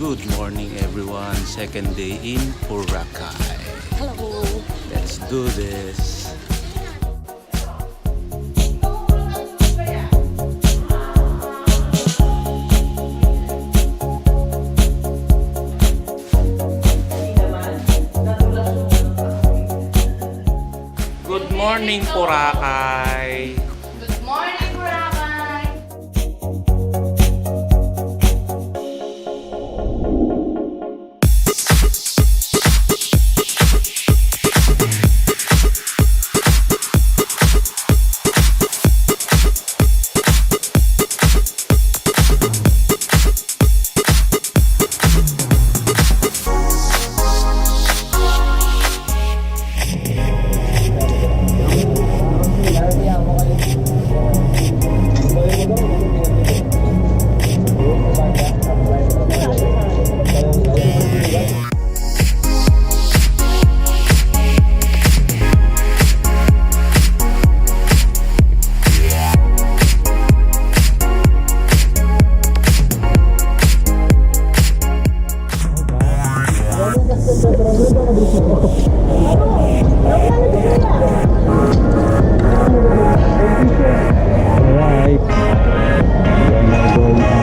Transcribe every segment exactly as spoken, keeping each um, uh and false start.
Good morning, everyone. Second day in Boracay. Hello. Let's do this. Good morning, Boracay. Good morning, Boracay. Alright. We're now going up.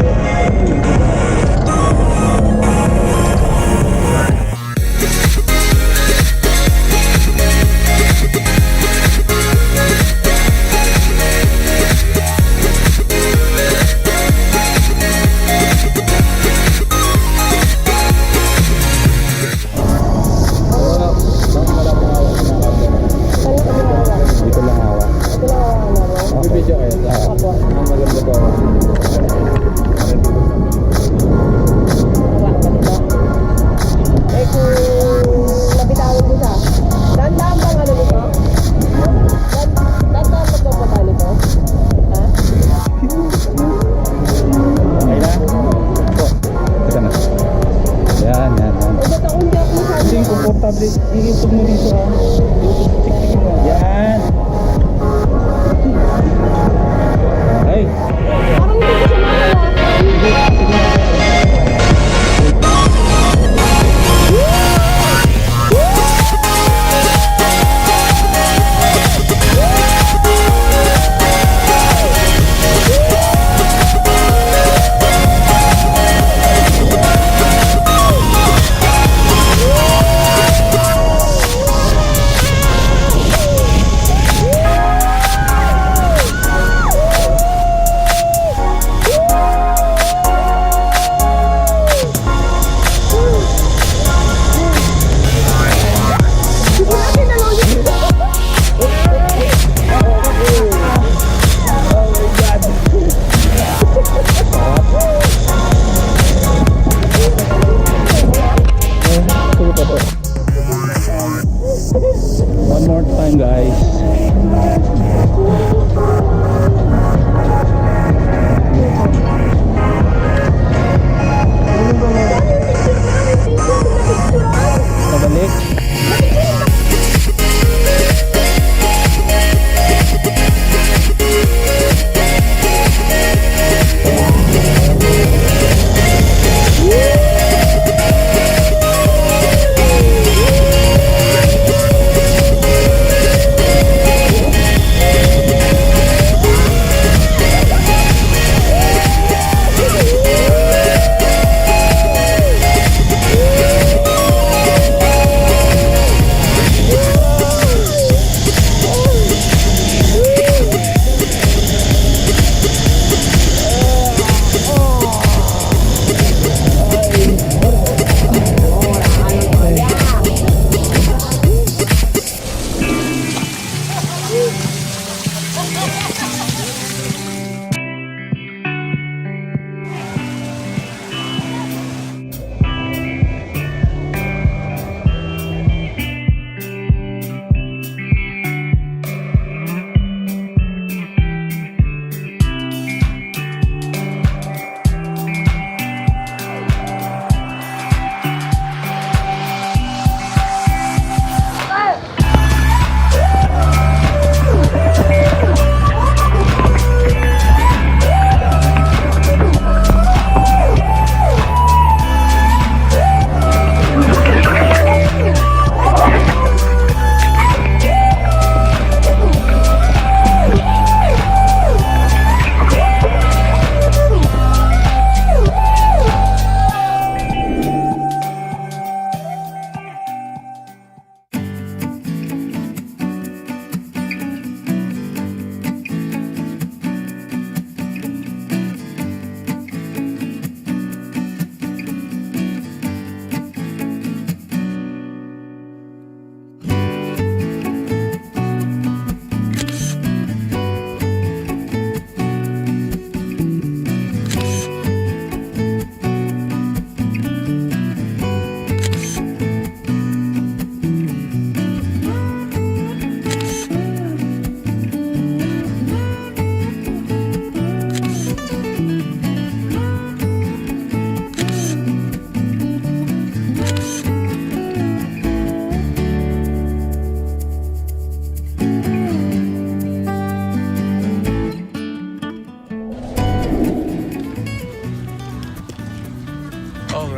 Dito lang hawak. Ito lang hawak na, no? Bibidyo kayo? Opo. Ang maganda po. Wala ka dito. Eh, kung mabitawan ko siya, dahan-dahan bang ano nito? Dahan-dahan pagpapunta nito? Ha? Okay na? Ito na. Yan, yan, yan. Kasi komportable. Iisog mo dito, ah. Tiktikin mo. Yan. Ay. Parang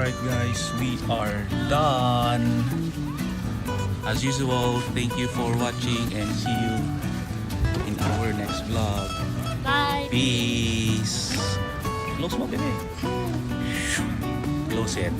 Alright guys, we are done. As usual, thank you for watching and see you in our next vlog. Bye. Peace. Close mo, bebe. Close it.